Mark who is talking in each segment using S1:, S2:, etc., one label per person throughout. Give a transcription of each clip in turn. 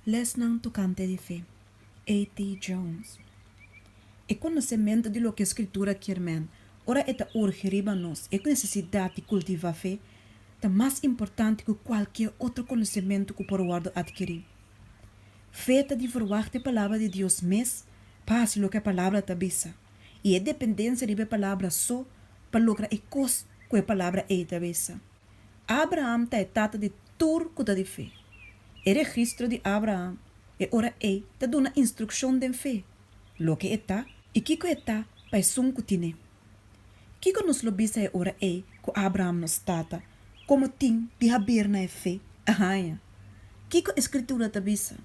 S1: Lèsnan tokante di fe. A. T. Jones. E konosementu di loke e Skritura kier men ora e ta urgi riba nos e nesesidat di kultivá fe ta mas importante ku kualke otro konosementu ku por wòrdu atkirí. Fe ta di ferwagt e Palabra di Dios mes pa hasi loke e Palabra ta bisa, i e dependensia riba e Palabra so pa logra e kos ku e Palabra ei ta bisa. Abraham ta e tata di tur ku ta di fe. E registro di Abraham e ora ei ta duna instrukshon den fe, loke e ta i kiko e ta pa esun ku tin'é. Kiko nos lo bisa e ora ei ku Abraham nos tata, komo tin di haber na e fe, a haña? Kiko e Skritura ta bisa?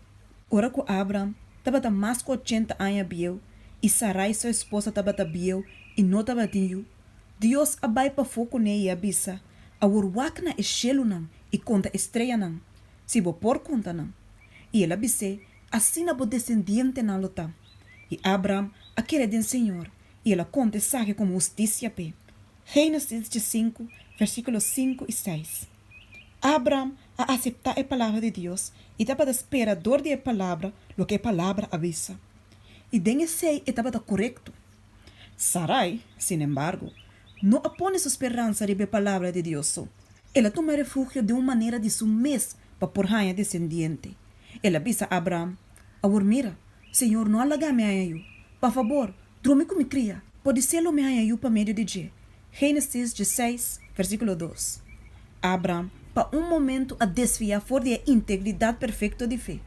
S1: Ora ku Abraham tabata mas ku ochenta aña bieu i Sarai su esposa tabata bieu i no tabatin yu, Dios a bai pafó kuné i a bisa, Awor wak na e shelunan i konta e streanan, si bo por konta nan. I el a bis'é, Asina bo desendientenan lo ta. I Abraham a kere den Señor, i el a konta esaki komo hustisia p'e. Génesis diesinku, versíkulo sinku i seis. Abraham a aseptá e palabra di Dios i tabata spera dor di e palabra loke e palabra a bisa. I den esei e tabata korekto. Sarai, sinembargo, no a pone su speransa riba e Palabra di Dios so. El a tuma refugio den un manera di su mes pa por haña desendiente. El a bisa Abraham, Awor mira, Señor no a laga mi haña yu. Pa fabor, drumi ku mi kria, podisé lo mi haña yu pa medio di dje. Génesis diesseis, versíkulo dos. Abraham pa un momentu a desviá for di e integridat perfekto di fe.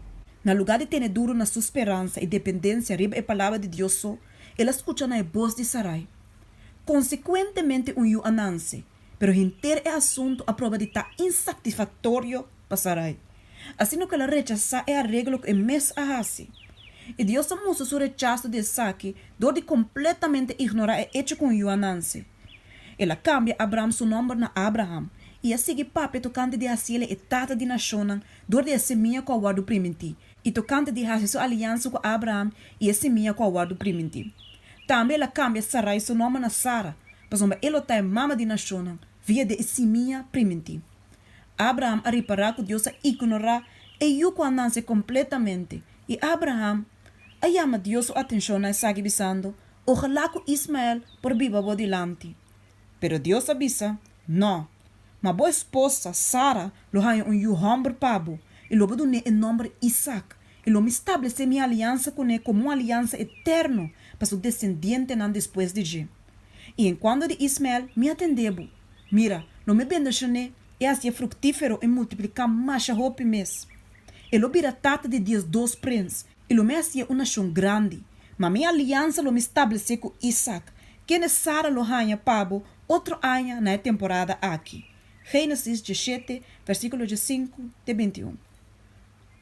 S1: Na lugá di tene duru na su speransa i dependensia riba e Palabra di Dios so, el a skucha na e bos di Sarai. Konsekuentemente un yu a nanse, pero henter e asuntu a proba di ta insatisfaktorio pa Sarai. Asina ku el a rechasá e areglo ku e mes a hasi. I Dios a mustra su rechaso di esaki dor di kompletamente ignorá e echo ku un yu a nanse. El a kambia Abram su nòmber na Abraham i a sigui papia tokante di hasiel e tata di nashonnan dor di e simia ku a wòrdu primintí, i tokante di hasi su aliansa ku Abraham i e simia ku a wòrdu primintí. Tambe el a kambia Sarai su nòmber na Sara, pasobra e lo ta e mama di nashonnan via di e simia primintí. Abraham a ripará ku Dios a ignorá e yu ku a nase kompletamente, i Abraham a yama Dios su atenshon na esaki bisando, Ojalá ku Ismael por biba bo dilanti. Pero Dios a bisa, Nò, ma bo esposa, Sara, lo haña un yu hòmber pa bo, i lo bo dun'é e nòmber Isak, i lo mi stablesé mi aliansa kuné komo un aliansa eterno pa su desendientenan despues di dje. I enkuanto di Ismael, mi a tendé bo. Mira, lo mi bendishon'é i hasié fruktífero i multipliká masha hopi mes. E lo bira tata di diesdos prens, i lo mi hasié un nashon grandi. Ma mi aliansa lo mi stablesé ku Isak, kende Sara lo haña pa bo otro aña na e temporada aki. Génesis diesshete, versíkulo diesinku te bintiun.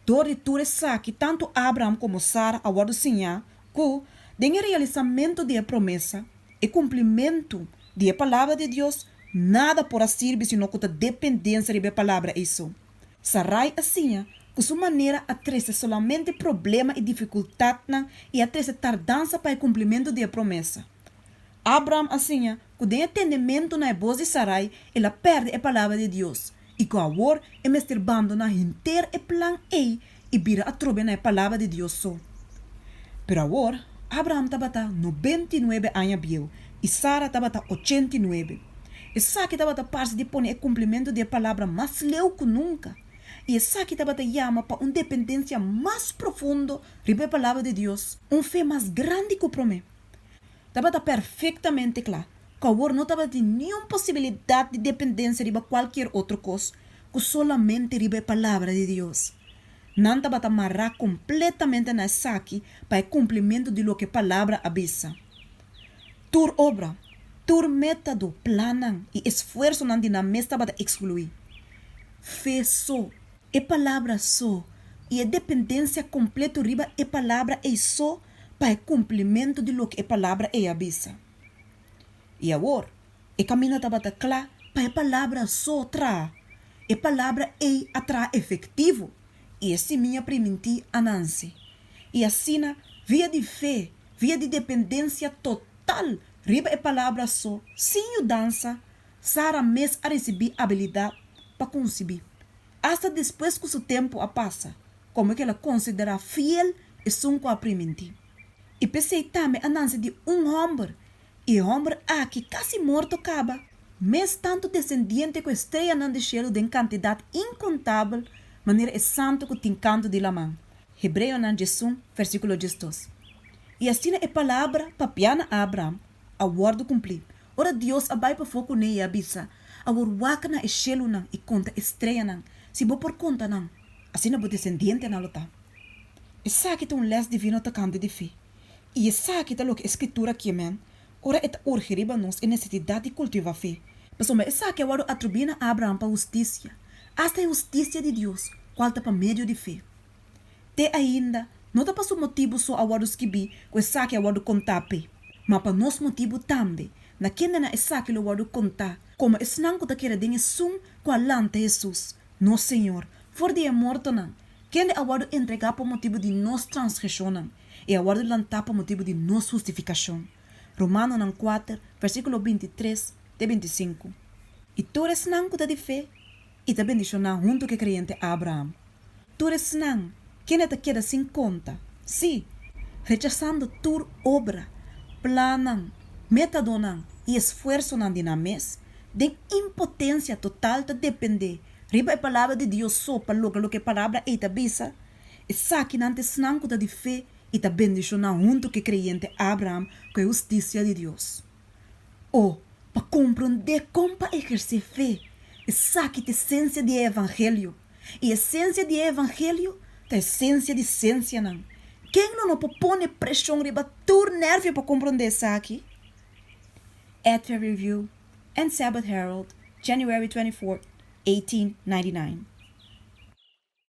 S1: Dor di tur esaki, tantu Abraham komo Sara a wòrdu siñá ku, den e realisamentu di e promesa, e kumplimentu di e Palabra di Dios, nada por a sirbi sino ku ta dependensia riba e Palabra ei so. Sarai a siña ku su manera a trese solamente problema i difikultatnan i a trese tardansa pa e kumplimentu di e promesa. Abraham a siña ku den e tendementu na e bos di Sarai el a pèrdè e palabra di Dios i ku awor e mester bandoná henter e plan ei i bira atrobe na e palabra di Dios so. Pero awor Abraham tabata nobentinuebe aña bieu i Sara tabata ochentinuebe. Esaki tabata parse di pone e kumplimentu di e palabra mas leu ku nunka, i esaki tabata yama pa un dependensia mas profundo riba e Palabra di Dios, un fe mas grandi ku promé. Tabata perfektamente kla ku awor no tabatin niun posibilidat di dependensia riba kualkier otro kos ku solamente riba e Palabra di Dios. Nan tabata mará kompletamente na esaki pa e kumplimentu di loke e Palabra a bisa. Tur obra, tur método, plannan i esfuersonan di nan mes tabata ekskluí. Fe so, e Palabra so, i e dependensia kompleto riba e Palabra ei so pa e kumplimentu di loke e Palabra ei a bisa. I awor, e kaminda tabata kla pa e Palabra so traha. E Palabra ei a traha efektivo, i e simia primintí a nanse. I asina, via di fe, via di dependensia total riba e Palabra so, sin yudansa, Sara mes a risibí abilidat pa konsibí, asta despues ku su tempu a pasa. komo ku el a konsiderá fiel esun ku a primintí. I p'esei tambe a nanse di un hòmber, i e hòmber aki kasi morto kaba, mes tantu desendiente ku e streanan di shelu den kantidat inkontabel, manera e santu ku tin kantu di laman. Hebreonan 11, versíkulo 12. I asina e palabra papiá na Abraham a wòrdu kumplí, ora Dios a bai pafó kuné i a bisa, Awor wak na e shelunan i konta e streanan, si bo por konta nan, asina bo desendientenan lo ta. Esaki ta un lès divino tokante di fe. I esaki ta loke e Skritura kier men ora e ta urgi riba nos e nesesidat di kultivá fe. Pasobra esaki a wòrdu atribuí na Abraham pa hustisia, asta e hustisia di Dios, kual ta pa medio di fe. Te ainda, no ta pa su motibu so a wòrdu skibí ku esaki a wòrdu kontá p'e, ma pa nos motibu tambe, na kendenan esaki lo wòrdu kontá, komo esnan ku ta kere den esun ku a lanta Hesus, nos Señor, for di e mortonan, kende a wòrdu entregá pa motibu di nos transgreshonnan i a wòrdu lantá pa motibu di nos hustifikashon. Romanonan kuater, versíkulo 23 te 25. I tur esnan ku ta di fe i ta bendishoná huntu ku e kreyente Abraham. Tur esnan kende ta keda sin konta, sí, rechasando tur obra, plannan, metadonan i esfuersonan di nan mes, den impotensia total ta dependé riba e Palabra di Dios so pa logra loke e Palabra ei ta bisa, esakinan ta esnan ku ta di fe i ta bendishoná huntu ku e kreyente Abraham ku e hustisia di Dios. O, pa komprondé kon pa ehersé fe, esaki ta esensia di e evangelio, i esensia di e evangelio ta esensia di sensianan. Ken lo no por pone preshon riba tur nèrvio pa komprondé esaki? Advent Review and Sabbath Herald, January 24, 1899.